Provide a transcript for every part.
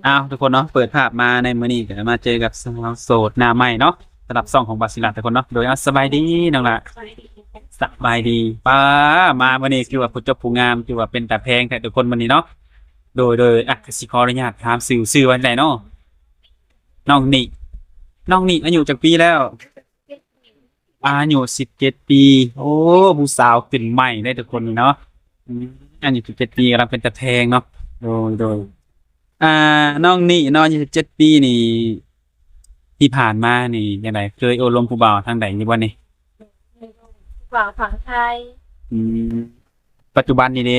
ອ້າວ ທຸກຄົນເນາະ ເປີດພາບມາໃນມື້ນີ້ກໍມາເຈີກັບສາວໂສດໜ້າໃໝ່ເນາະ ສຳລັບຊ່ອງຂອງບາຊິລັດ ທຸກຄົນເນາະ. ໂດຍ ເອົາ ສະບາຍດີນ້ອງຫຼ້າ. ສະບາຍດີ. ປ້າ ມາມື້ນີ້ຄືວ່າຜູ້ຈົບຜູ້ງາມ ຄືວ່າເປັນຕາແພງແທ້ທຸກຄົນມື້ນີ້ເນາະ. ໂດຍ ໂດຍ ອ່ະ ກໍຊິຂໍອະນຸຍາດຖາມຊື່ ຊື່ວ່າຈັ່ງໃດເນາະ? ນ້ອງນິ. ນ້ອງນິອາຍຸຈັກປີແລ້ວ? ອາຍຸສິບເຈັດປີ. ໂອ້ ຜູ້ສາວຂຶ້ນໃໝ່ເດ້ທຸກຄົນນີ້ເນາະ. ອືມ ອາຍຸສິບເຈັດປີ ກຳລັງເປັນຕາແພງເນາະ. ໂດຍ ໂດຍ ອ່າ ນ້ອງນິເນາະ ອາຍຸສິບເຈັດປີນີ້ ທີ່ຜ່ານມານີ້ຈັ່ງໃດ ເຄີຍໂອ້ລົມຜູ້ບ່າວທາງໃດຢູ່ບໍ່ນີ້? ຜູ້ບ່າວຝັ່ງໄທ. ອືມ ປັດຈຸບັນນີ້ເດ?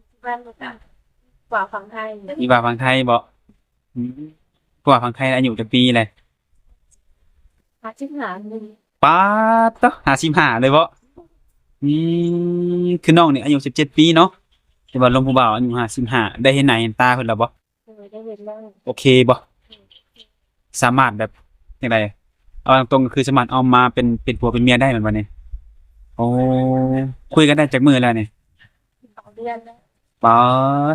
ປັດຈຸບັນນີ້ກໍຜູ້ບ່າວຝັ່ງໄທ. ຜູ້ບ່າວຝັ່ງໄທບໍ? ອືມ ຜູ້ບ່າວຝັ່ງໄທອາຍຸຈັກປີແລ້ວ? ຫ້າສິບຫ້າ. ປາດໂທ້ ຫ້າສິບຫ້າເລີຍບໍ? ອືມ ຄືນ້ອງນີ້ອາຍຸສິບເຈັດປີເນາະ ແຕ່ວ່າລົມຜູ້ບ່າວອາຍຸຫ້າສິບຫ້າ ໄດ້ເຫັນໜ້າເຫັນຕາເພິ່ນແລ້ວບໍ? ໂດຍ ໄດ້ເຫັນແລ້ວ. ໂອເຄບໍ? ສາມາດແບບຈັ່ງໃດ ເອົາຕາມຕົງກໍຄືສາມາດເອົາມາເປັນ ເປັນຜົວເປັນເມຍໄດ້ແມ່ນບໍ່ນີ້? ໂອ້ ຄຸຍກັນໄດ້ຈັກມື້ແລ້ວນີ້? ສອງເດືອນແລ້ວ. ປາ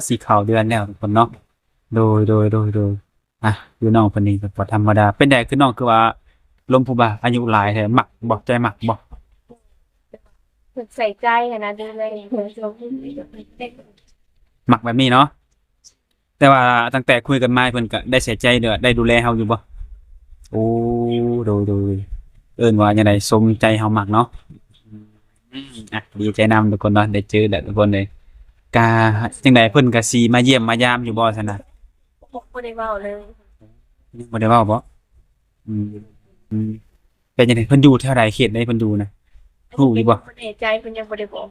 ຊິເຂົ້າເດືອນແລ້ວທຸກຄົນເນາະ. ໂດຍ ໂດຍ ໂດຍ ໂດຍ. ອ່ະ ຄືນ້ອງເພິ່ນນີ້ກໍບໍ່ທຳມະດາ. ເປັນໃດ ຄືນ້ອງຄືວ່າລົມຜູ້ບ່າວອາຍຸຫຼາຍແທ້ ມັກບໍ່? ໃຈມັກບໍ່? ເພິ່ນໃສ່ໃຈຫັ້ນນະ ດູແລ. ມັກແບບນີ້ເນາະ. ແຕ່ວ່າຕັ້ງແຕ່ຄຸຍກັນມາ ເພິ່ນກໍໄດ້ໃສ່ໃຈ ຫຼືວ່າໄດ້ດູແລເຮົາຢູ່ບໍ່? ໂອ້ ໂດຍ ໂດຍ ເອີ້ນວ່າຈັ່ງໃດ ສົມໃຈເຮົາມັກເນາະ. ອືມ ອ່ະ ດີໃຈນຳທຸກຄົນເນາະ ໄດ້ເຈີແລ້ວທຸກຄົນເອີຍ. ກະຈັ່ງໃດ ເພິ່ນກະຊິມາຢ້ຽມມາຢາມຢູ່ບໍ່ຊັ້ນນະ? ບໍ່ ບໍ່ໄດ້ເວົ້າເລີຍ. ຍັງບໍ່ໄດ້ເວົ້າບໍ? ອືມ ອືມ ເປັນຈັ່ງໃດ ເພິ່ນຢູ່ແຖວໃດ ເຂດໃດເພິ່ນຢູ່ນະ ຮູ້ຢູ່ບໍ່? ບໍ່ແນ່ໃຈ ເພິ່ນຍັງບໍ່ໄດ້ບອກ.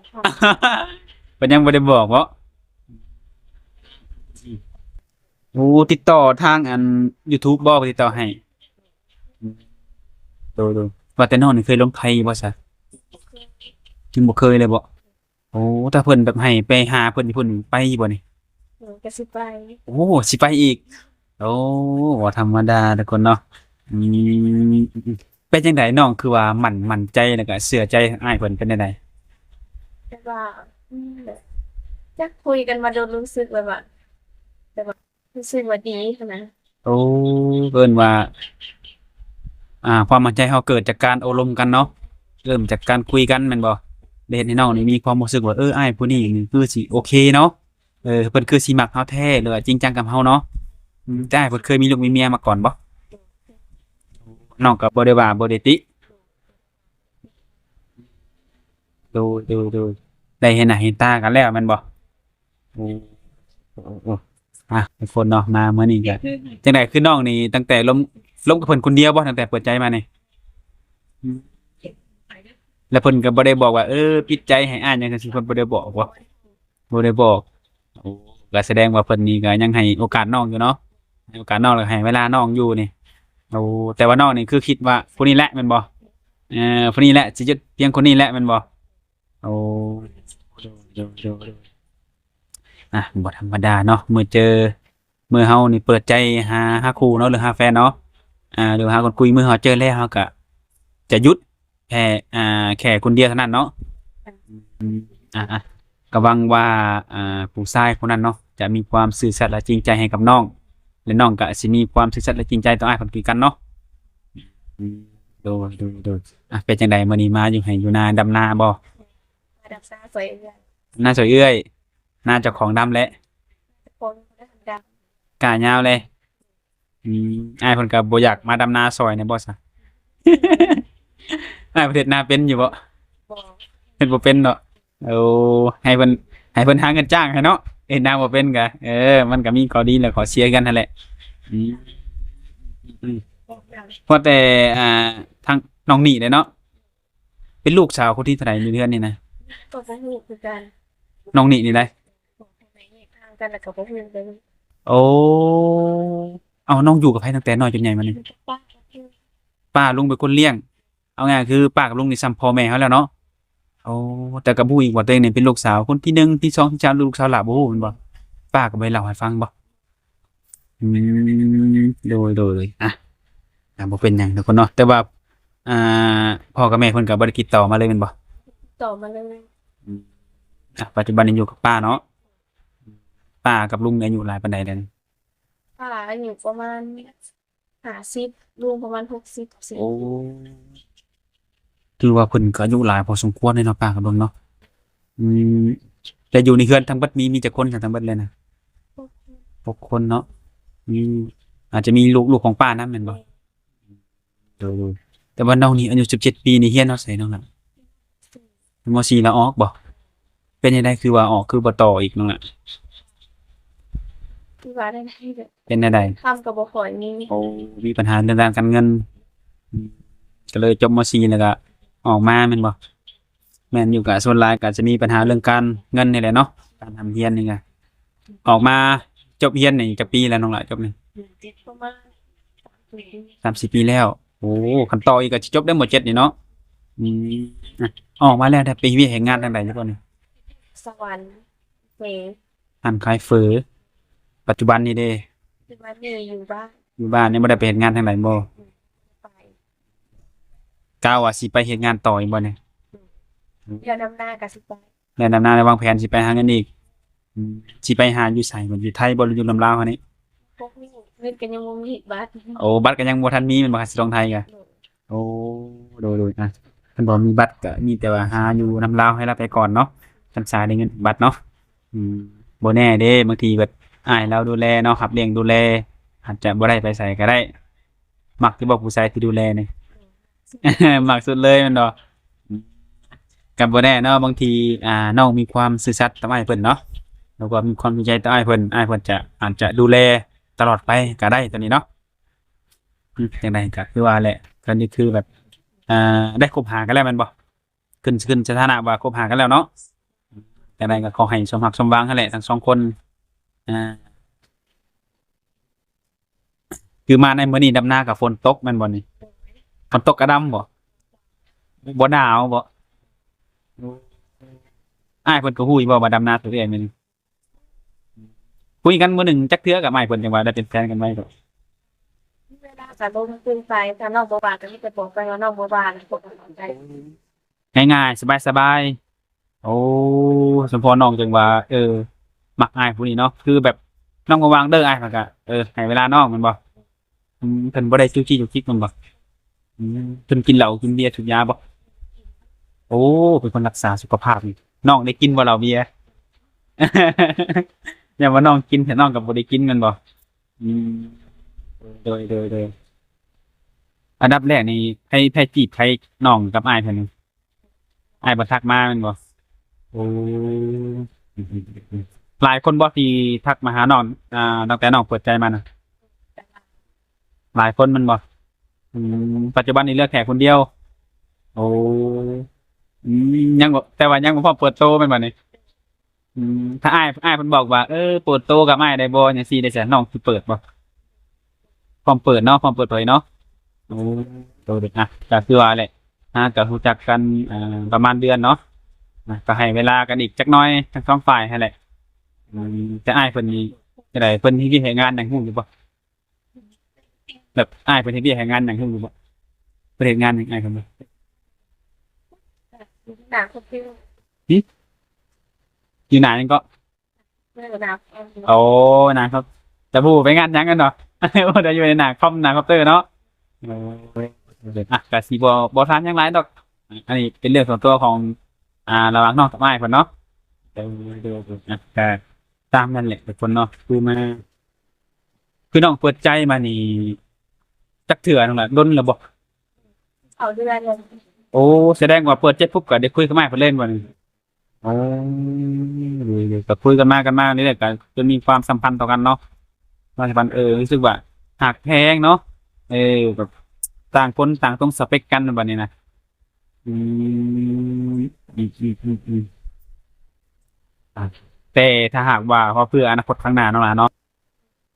ເພິ່ນຍັງບໍ່ໄດ້ບອກບໍ? ໂອ້ ຕິດຕໍ່ທາງອັນ YouTube ບໍ່ ຕິດຕໍ່ໃຫ້? ໂດຍ ໂດຍ. ວ່າແຕ່ນ້ອງນີ້ເຄີຍລົມໄພຢູ່ບໍ່ຊະ? ຍັງບໍ່ເຄີຍເລີຍບໍ? ໂອ້ ຖ້າເພິ່ນແບບໃຫ້ໄປຫາເພິ່ນຢູ່ພຸ້ນ ໄປຢູ່ບໍ່ນີ້? ເອີ ກໍຊິໄປ. ໂອ້ ຊິໄປອີກ. ໂອ້ ບໍ່ທຳມະດາທຸກຄົນເນາະ. ອືມ ເປັນຈັ່ງໃດ ນ້ອງຄືວ່າໝັ້ນ ໝັ້ນໃຈ ແລ້ວກໍເຊື່ອໃຈອ້າຍເພິ່ນ ເປັນແນວໃດ? ແບບວ່າ ອືມ ແບບ ຈັກຄຸຍກັນມາດົນ ຮູ້ສຶກແບບວ່າ ແບບວ່າ ຮູ້ສຶກວ່າດີຫັ້ນນະ. ໂອ້ ເອີ້ນວ່າ ອ່າ ຄວາມໝັ້ນໃຈເຮົາເກີດຈາກການໂອ້ລົມກັນເນາະ ເລີ່ມຈາກການຄຸຍກັນແມ່ນບໍ່? ໄດ້ເຮັດໃຫ້ນ້ອງນີ້ມີຄວາມຮູ້ສຶກວ່າ ເອີ ອ້າຍຜູ້ນີ້ນີ້ຄືຊິໂອເຄເນາະ ເອີ ເພິ່ນຄືຊິມັກເຮົາແທ້ ຫຼືວ່າຈິງຈັງກັບເຮົາເນາະ. ອືມ ແຕ່ອ້າຍເພິ່ນເຄີຍມີລູກມີເມຍມາກ່ອນບໍ່? ນ້ອງກໍບໍ່ໄດ້ວ່າບໍ່ໄດ້ຕິ. ໂດຍ ໂດຍ ໂດຍ. ໄດ້ເຫັນໜ້າເຫັນຕາກັນແລ້ວແມ່ນບໍ່? ໂອ້ ໂອ້ ໂອ້ ອ່ະ ທຸກຄົນເນາະ ມາມື້ນີ້ກໍ ຈັ່ງໃດ ຄືນ້ອງນີ້ຕັ້ງແຕ່ລົມ ລົມກັບເພິ່ນຄົນດຽວບໍ່ ຕັ້ງແຕ່ເປີດໃຈມານີ້? ອືມ ແລ້ວເພິ່ນກໍບໍ່ໄດ້ບອກວ່າ ເອີ ປິດໃຈໃຫ້ອ້າຍຫຍັງຈັ່ງຊີ້ ເພິ່ນບໍ່ໄດ້ບອກບໍ່? ບໍ່ໄດ້ບອກ. ໂອ້ ກໍສະແດງວ່າເພິ່ນນີ້ກໍຍັງໃຫ້ໂອກາດນ້ອງຢູ່ເນາະ ໃຫ້ໂອກາດນ້ອງ ແລ້ວໃຫ້ເວລານ້ອງຢູ່ນີ້. ໂອ້ ແຕ່ວ່ານ້ອງນີ້ຄືຄິດວ່າຜູ້ນີ້ແຫຼະແມ່ນບໍ່? ເອີ ຜູ້ນີ້ແຫຼະ ຊິຢຸດພຽງຄົນນີ້ແຫຼະແມ່ນບໍ່? ໂອ້ ໂດຍ ໂດຍ ໂດຍ ໂດຍ. ອ່ະ ບໍ່ທຳມະດາເນາະ ມື້ເຈີ ມື້ເຮົານີ້ເປີດໃຈຫາ ຫາຄູ່ເນາະ ຫຼືຫາແຟນເນາະ ອ່າ ຫຼືຫາຄົນຄຸຍ ມື້ເຮົາເຈີແລ້ວ ເຮົາກະຈະຢຸດແຄ່ ອ່າ ແຄ່ຄົນດຽວເທົ່ານັ້ນເນາະ. ອືມ ອ່າ ກໍຫວັງວ່າ ອ່າ ຜູ້ຊາຍຄົນນັ້ນເນາະ ຈະມີຄວາມຊື່ສັດ ແລະ ຈິງໃຈໃຫ້ກັບນ້ອງ ແລະ ນ້ອງກະຊິມີຄວາມຊື່ສັດ ແລະ ຈິງໃຈຕໍ່ອ້າຍເພິ່ນຄືກັນເນາະ. ອືມ ໂດຍ ໂດຍ ໂດຍ. ອ່ະ ເປັນຈັ່ງໃດ ມື້ນີ້ມາຢູ່ໄຮ່ຢູ່ນາ ດຳນາບໍ່? ມາດຳນາຊ່ອຍເອື້ອຍ. ນາຊ່ອຍເອື້ອຍ ນາເຈົ້າຂອງດຳແຫຼະ ເຈົ້າຂອງດຳ ກ້າຍາວເລີຍ. ອືມ ອ້າຍເພິ່ນກໍບໍ່ຢາກມາດຳນາຊ່ອຍແດ່ບໍ່ຊະ? ອ້າຍເພິ່ນເຮັດນາເປັນຢູ່ບໍ່? ບໍ່ ເຮັດບໍ່ເປັນເນາະ. ໂອ້ ໃຫ້ເພິ່ນ ໃຫ້ເພິ່ນຫາເງິນຈ້າງໃຫ້ເນາະ ເຮັດນາບໍ່ເປັນກໍ ເອີ ມັນກໍມີຂໍ້ດີ ແລະ ຂໍ້ເສຍຄືກັນຫັ້ນແຫຼະ. ອືມ ອືມ ອືມ ວ່າແຕ່ ອ່າ ທາງນ້ອງນີ້ເດ້ເນາະ ເປັນລູກສາວຄົນທີເທົ່າໃດຢູ່ເຮືອນນີ້ນະ? ກໍບໍ່ຮູ້ຄືກັນ. ນ້ອງນີ້ນີ້ໃດ? ພໍ່ແມ່ແຍກທາງກັນແລ້ວກໍບໍ່ຮູ້ເລີຍ. ໂອ້ ເອົ້າ ນ້ອງຢູ່ກັບໃຜຕັ້ງແຕ່ນ້ອຍຈົນໃຫຍ່ມານີ້? ຢູ່ກັບປ້າກັບລຸງ. ປ້າລຸງເປັນຄົນລ້ຽງ. ເອົາງ່າຍຄືປ້າກັບລຸງນີ້ສ່ຳພໍ່ແມ່ເຮົາແລ້ວເນາະ. ໂອ້ ແຕ່ກໍບໍ່ຮູ້ອີກວ່າຕົວເອງນີ້ເປັນລູກສາວຄົນທີໜຶ່ງ ທີສອງ ທີສາມ ຫຼືລູກສາວຫຼ້າ ບໍ່ຮູ້ແມ່ນບໍ່? ປ້າກໍບໍ່ໄດ້ເລົ່າໃຫ້ຟັງບໍ່? ອືມ ໂດຍ ໂດຍ ໂດຍ. ອ່ະ ອ່ະ ບໍ່ເປັນຫຍັງທຸກຄົນເນາະ ແຕ່ວ່າ ອ່າ ພໍ່ກັບແມ່ເພິ່ນກໍບໍ່ໄດ້ຕິດຕໍ່ມາເລີຍແມ່ນບໍ່? ຕິດຕໍ່ມາເລີຍ. ອືມ ອ່ະ ປັດຈຸບັນນີ້ຢູ່ກັບປ້າເນາະ. ປ້າກັບລຸງອາຍຸຫຼາຍປານໃດແລ້ວ? ປ້າອາຍຸປະມານຫ້າສິບ ລຸງປະມານຫົກສິບ ຫົກສິບ ໂອ້ ຖືວ່າເພິ່ນກໍອາຍຸຫຼາຍພໍສົມຄວນເດເນາະ ປ້າກໍເບິ່ງເນາະ. ອືມ ແຕ່ຢູ່ໃນເຮືອນທັງເບິດມີ ມີຈັກຄົນຊັ້ນ ທັງເບິດເລີຍນະ? ຫົກຄົນ ຫົກຄົນເນາະ. ອືມ ອາດຈະມີລູກ ລູກຂອງປ້ານຳແມ່ນບໍ່? ແມ່ນ. ໂດຍ ແຕ່ວ່ານ້ອງນີ້ອາຍຸສິບເຈັດປີນີ້ຮຽນຮອດໃສນ້ອງລະ? ມ.ສີ່ ແລ້ວອອກບໍ່? ເປັນຈັ່ງໃດຄືວ່າອອກ ຄືບໍ່ຕໍ່ອີກນ້ອງລະ? ຄືວ່າໄດ້ ເປັນແນວໃດ? ຄຳກໍບໍ່ຄ່ອຍມີ. ໂອ້ ມີບັນຫາເລື່ອງດ້ານການເງິນ ອືມ ກໍເລີຍຈົບ ມ.ສີ່ ແລ້ວກໍອອກມາແມ່ນບໍ່? ແມ່ນຢູ່ ກະສ່ວນຫຼາຍກໍຈະມີບັນຫາເລື່ອງການເງິນນີ້ແຫຼະເນາະ ການຮ່ຳຮຽນນີ້ກະ. ອອກມາຈົບຮຽນນີ້ຈັກປີແລ້ວນ້ອງຫຼ້າ ຈົບນີ້? ປະມານສາມສີ່ປີແລ້ວ. ໂອ້ ຄັນຕໍ່ອີກກໍຊິຈົບໄດ້ ມ.ເຈັດ ນີ້ເນາະ. ອືມ ອະ ອອກມາແລ້ວໄດ້ໄປເຮັດວຽກເຮັດງານທາງໃດຢູ່ບໍ່ນີ້? ສະຫວັນ ເຟ ຮ້ານຂາຍເຝີ. ປັດຈຸບັນນີ້ເດ? ປັດຈຸບັນນີ້ຢູ່ບ້ານ. ຢູ່ບ້ານ ຍັງບໍ່ໄດ້ໄປເຮັດງານທາງໃດບໍ່? ໄປ ກະວ່າຊິໄປເຮັດງານຕໍ່ອີກບໍ່ນີ້? ອືມ ແລ້ວດຳນາກໍຊິໄປ. ແລ້ວດຳນາແລ້ວວາງແຜນຊິໄປຫາເງິນອີກ? ອືມ ຊິໄປຫາຢູ່ໃສ? ຢູ່ໄທບໍ່ ຫຼືຢູ່ນຳລາວເຮົານີ້? ບໍ່ຮູ້ ເງິນກໍຍັງບໍ່ມີ ບັດ. ໂອ້ ບັດກໍຍັງບໍ່ທັນມີແມ່ນບໍ່ ຄັນຊິລົງໄທກະ? ໂດຍ. ໂອ້ ໂດຍໆ ອະ ຄັນບໍ່ມີບັດກໍມີແຕ່ວ່າຫາຢູ່ນຳລາວໃຫ້ລາວໄປກ່ອນເນາະ ຄັນສາຍໄດ້ເງິນບັດເນາະ. ອືມ ບໍ່ແນ່ເດ້ ບາງທີແບບອ້າຍລາວດູແລເນາະ ຮັບລ້ຽງດູແລ ອາດຈະບໍ່ໄດ້ໄປໃສກໍໄດ້. ມັກຢູ່ບໍ່ຜູ້ຊາຍທີ່ດູແລນີ້? ມັກສຸດເລີຍແມ່ນບໍ່? ອືມ ກໍບໍ່ແນ່ເນາະ ບາງທີ ອ່າ ນ້ອງມີຄວາມຊື່ສັດກັບອ້າຍເພິ່ນເນາະ ຫຼືວ່າມີຄວາມຈິງໃຈຕໍ່ອ້າຍເພິ່ນ ອ້າຍເພິ່ນຈະ ອາດຈະດູແລຕະຫຼອດໄປກໍໄດ້ ຕົວນີ້ເນາະ. ອືມ ຈັ່ງໃດກໍຄືວ່າແຫຼະ ກໍນີ້ຄືແບບ ອ່າ ໄດ້ຄົບຫາກັນແລ້ວແມ່ນບໍ່? ຂຶ້ນ ຂຶ້ນສະຖານະວ່າຄົບຫາກັນແລ້ວເນາະ. ຈັ່ງໃດກໍຂໍໃຫ້ສົມຮັກສົມຫວັງຫັ້ນແຫຼະທັງສອງຄົນ. ອ່າ ຄືມາໃນມື້ນີ້ດຳນາກໍຝົນຕົກແມ່ນບໍ່ນີ້? ໂດຍ. ຝົນຕົກກະດຳບໍ່? ບໍ່ໜາວບໍ່? ອ້າຍເພິ່ນກໍຮູ້ຢູ່ບໍ່ວ່າດຳນາຕົວເອງແມ່ນ? ຄຸຍກັນມື້ໜຶ່ງຈັກເທື່ອກັບອ້າຍເພິ່ນ ຈັ່ງວ່າໄດ້ເປັນແຟນກັນໄວ້? ເວລາກໍລົມຄຸຍໄປ ຖ້ານ້ອງບໍ່ວ່າງກໍມີແຕ່ບອກໄປວ່ານ້ອງບໍ່ວ່າງ ກໍເຂົ້າໃຈ. ງ່າຍໆ ສະບາຍໆ. ໂອ້ ສົມພໍນ້ອງຈຶ່ງວ່າ ເອີ ມັກອ້າຍຜູ້ນີ້ເນາະ ຄືແບບນ້ອງບໍ່ວ່າງເດີ ອ້າຍເພິ່ນກໍ ເອີ ໃຫ້ເວລານ້ອງແມ່ນບໍ່? ອືມ ເພິ່ນບໍ່ໄດ້ຈູ້ຈີ້ຈຸກຈິກແມ່ນບໍ່? ອືມ ເພິ່ນກິນເຫຼົ້າກິນເບຍສູບຢາບໍ່? ໂອ້ ເປັນຄົນຮັກສາສຸຂະພາບນີ້. ນ້ອງໄດ້ກິນບໍ່ເຫຼົ້າເບຍ? ຢ້ານວ່ານ້ອງກິນ ແຕ່ນ້ອງກໍບໍ່ໄດ້ກິນແມ່ນບໍ່? ອືມ ໂດຍ ໂດຍ ໂດຍ. ອັນດັບແລກນີ້ ໃຜ ໃຜຈີບໃຜ ນ້ອງກັບອ້າຍເພິ່ນ? ອ້າຍເພິ່ນທັກມາແມ່ນບໍ່? ໂອ້ ຫຼາຍຄົນບໍ່ທີ່ທັກມາຫານ້ອງ ອ່າ ຕັ້ງແຕ່ນ້ອງເປີດໃຈມານະ? ຫຼາຍຄົນແມ່ນບໍ່? ອືມ ປັດຈຸບັນນີ້ເລືອກແຄ່ຄົນດຽວ. ໂອ້ ອືມ ຍັງບໍ່ ແຕ່ວ່າຍັງບໍ່ພ້ອມເປີດໂຕແມ່ນບໍ່ນີ້? ອືມ ຖ້າອ້າຍ ອ້າຍເພິ່ນບອກວ່າ ເອີ ເປີດໂຕກັບອ້າຍໄດ້ບໍ່ ຈັ່ງຊີ້ໄດ້ ຊັ້ນນ້ອງຊິເປີດບໍ່? ພ້ອມເປີດເນາະ ພ້ອມເປີດເຜີຍເນາະ. ໂອ້ ໂຕເດັກ ອ່ະ ກໍຄືວ່າແຫຼະ ຫາກໍຮູ້ຈັກກັນ ອ່າ ປະມານເດືອນເນາະ ນະ ກໍໃຫ້ເວລາກັນອີກຈັກໜ້ອຍທັງສອງຝ່າຍຫັ້ນແຫຼະ. ອືມ ແຕ່ອ້າຍເພິ່ນນີ້ຈັ່ງໃດ ເພິ່ນເຮັດວຽກເຮັດງານຫຍັງຮູ້ຢູ່ບໍ່? ແບບອ້າຍເພິ່ນເຮັດວຽກເຮັດງານຫຍັງຮູ້ຢູ່ບໍ່? ເພິ່ນເຮັດງານຫຍັງອ້າຍເພິ່ນ? ໜ້າຄອມພິວ ຫຶ? ຢູ່ໜ້າຫຍັງເກາະ? ໜ້າຄອມ. ໂອ້ ໜ້າຄອມ. ແຕ່ບໍ່ຮູ້ໄປງານຫຍັງຫັ້ນເນາະ. ໂອ້ ແຕ່ຢູ່ໃນໜ້າຄອມ ໜ້າຄອມເຕີເນາະ. ໂອ້ຍ ອ່ະ ກະຊິບໍ່ ບໍ່ຖາມຫຍັງຫຼາຍດອກ. ອັນນີ້ເປັນເລື່ອງສ່ວນຕົວຂອງ ອ່າ ລະຫວ່າງນ້ອງກັບອ້າຍເພິ່ນເນາະ. ໂດຍ ໂດຍ ໂດຍ. ອ່ະ ກະຕາມນັ້ນແຫຼະທຸກຄົນເນາະ. ຄືມາ ຄືນ້ອງເປີດໃຈມານີ້ຈັກເທື່ອນ້ອງລະ? ດົນແລ້ວບໍ່? ເຂົ້າເດືອນແລ້ວ. ໂອ້ ສະແດງວ່າເປີດໃຈປຸບກໍໄດ້ຄຸຍກັບອ້າຍເພິ່ນເລີຍແມ່ນບໍ່ນີ້? ໂອ້ ໂດຍ ໂດຍ ກໍຄຸຍກັນມາ ກັນມານີ້ແຫຼະ ກໍຈົນມີຄວາມສຳພັນຕໍ່ກັນເນາະ. ຄວາມສຳພັນ ເອີ ຮູ້ສຶກວ່າຮັກແພງເນາະ. ເອີ ແບບຕ່າງຄົນຕ່າງຕົງສະເປັກກັນບັດນີ້ນະ. ອືມ ອືມ ອືມ ອືມ ອືມ. ອ່າ ແຕ່ຖ້າຫາກວ່າ ເພື່ອອະນາຄົດຂ້າງໜ້າເນາະ ຫຼານເນາະ.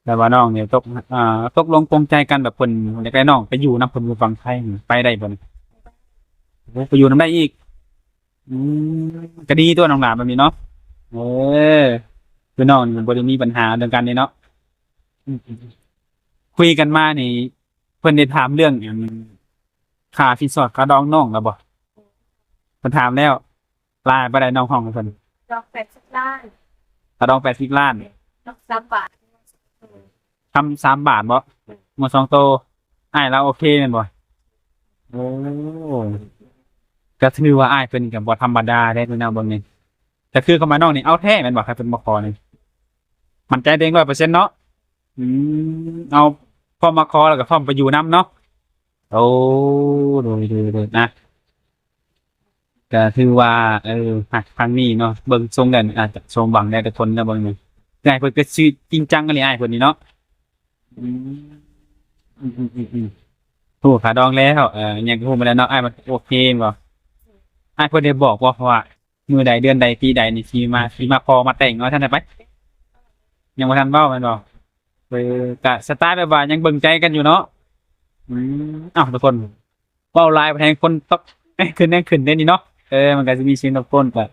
ແຕ່ວ່ານ້ອງນີ້ຕົກ ອ່າ ຕົກລົງປົງໃຈກັນ ແບບເພິ່ນຢາກໄດ້ນ້ອງໄປຢູ່ນຳເພິ່ນຢູ່ຝັ່ງໄທ ໄປໄດ້ບໍ່ນີ້? ໂອ້ ໄປຢູ່ນຳໄດ້ອີກ. ອືມ ກໍດີຕົວະນ້ອງຫຼ້າແບບນີ້ເນາະ. ເອີ ຄືນ້ອງນີ້ບໍ່ໄດ້ມີບັນຫາເລື່ອງການນີ້ເນາະ. ອືມ ຄຸຍກັນມານີ້ ເພິ່ນໄດ້ຖາມເລື່ອງ ອັນ ຄ່າສິນສອດຄ່າດອງນ້ອງແລ້ວບໍ່? ເພິ່ນຖາມແລ້ວ. ຫຼາຍປານໃດນ້ອງຮ້ອງໃຫ້ເພິ່ນ? ດອງແປດສິບລ້ານ. ຄ່າດອງແປດສິບລ້ານ. ດອງສາມບາດ. ເອີ ຄຳສາມບາດບໍ່? ງົວສອງໂຕ ອ້າຍລາວໂອເຄແມ່ນບໍ່? ໂອ້ ກໍຖືວ່າອ້າຍເພິ່ນກໍບໍ່ທຳມະດາເດ້ພີ່ນ້ອງເບິ່ງນີ້ ກໍຄືຄຳວ່ານ້ອງນີ້ເອົາແທ້ແມ່ນບໍ່? ຄັນເພິ່ນມາຂໍນີ້ ໝັ້ນໃຈຕົວເອງຮ້ອຍເປີເຊັນເນາະ. ອືມ ເອົາ ພ້ອມມາຂໍແລ້ວກໍພ້ອມໄປຢູ່ນຳເນາະ. ໂອ້ ໂດຍ ໂດຍ ໂດຍ ນະ ກໍຖືວ່າ ເອີ ຮັກຄັ້ງນີ້ເນາະ ເບິ່ງຊົງແລ້ວອາດຈະສົມຫວັງແດ່ທຸກຄົນນະ ເບິ່ງນີ້ ອ້າຍເພິ່ນກໍຊິຈິງຈັງອີ່ຫຼີ ອ້າຍເພິ່ນນີ້ເນາະ. ອືມ ອືມໆໆໆ ຮູ້ຄ່າດອງແລ້ວ ເອີ ຫຍັງກໍຮູ້ໝົດແລ້ວເນາະ. ອ້າຍມັນໂອເຄແມ່ນບໍ່? ອ້າຍເພິ່ນໄດ້ບອກບໍ່ ວ່າມື້ໃດເດືອນໃດປີໃດນີ້ ຊິມາ ຊິມາຂໍມາແຕ່ງເນາະ? ທັນໄດ້ໄປ ຍັງບໍ່ທັນເວົ້າແມ່ນບໍ່? ເອີ ກະສະໄຕລ໌ແບບວ່າຍັງເບິ່ງໃຈກັນຢູ່ເນາະ. ອືມ ເອົ້າ ທຸກຄົນ ເວົ້າຫຼາຍແຮງຄົນຕົກ ແຮງຂຶ້ນ ແຮງຂຶ້ນເດ້ນີ້ເນາະ. ເອີ ມັນກໍຊິມີສຽງລົບກວນ ກໍ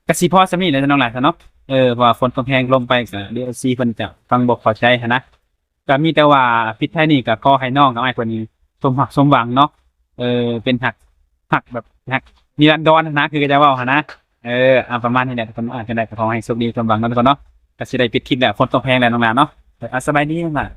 ກໍຊິພໍສ່ຳນີ້ແຫຼະນ້ອງຫຼ້າຊະເນາະ. ເອີ ເພາະວ່າຝົນຕົກແຮງ ລົມໄປກໍ ເດ ເອັຟ ຊີ ເພິ່ນຈະຟັງບໍ່ເຂົ້າໃຈຫັ້ນນະ. ກໍມີແຕ່ວ່າຜິດໄທນີ້ ກໍຂໍໃຫ້ນ້ອງກັບອ້າຍເພິ່ນນີ້ສົມຫວັງ ສົມຫວັງເນາະ. ເອີ ເປັນຮັກ ຮັກແບບ ຮັກນິລັນດອນຫັ້ນນະ ຄືເຂົາເຈົ້າເວົ້າຫັ້ນນະ. ເອີ ເອົາປະມານນີ້ແຫຼະທຸກຄົນເນາະ. ຈັ່ງໃດກໍຂໍໃຫ້ໂຊກດີສົມຫວັງເນາະທຸກຄົນເນາະ. ກໍຊິໄດ້ປິດຄລິບແລ້ວ ຝົນຕົກແຮງແລ້ວນ້ອງຫຼ້າເນາະ. ເອີ ເອົາ ສະບາຍດີນ້ອງຫຼ້າ.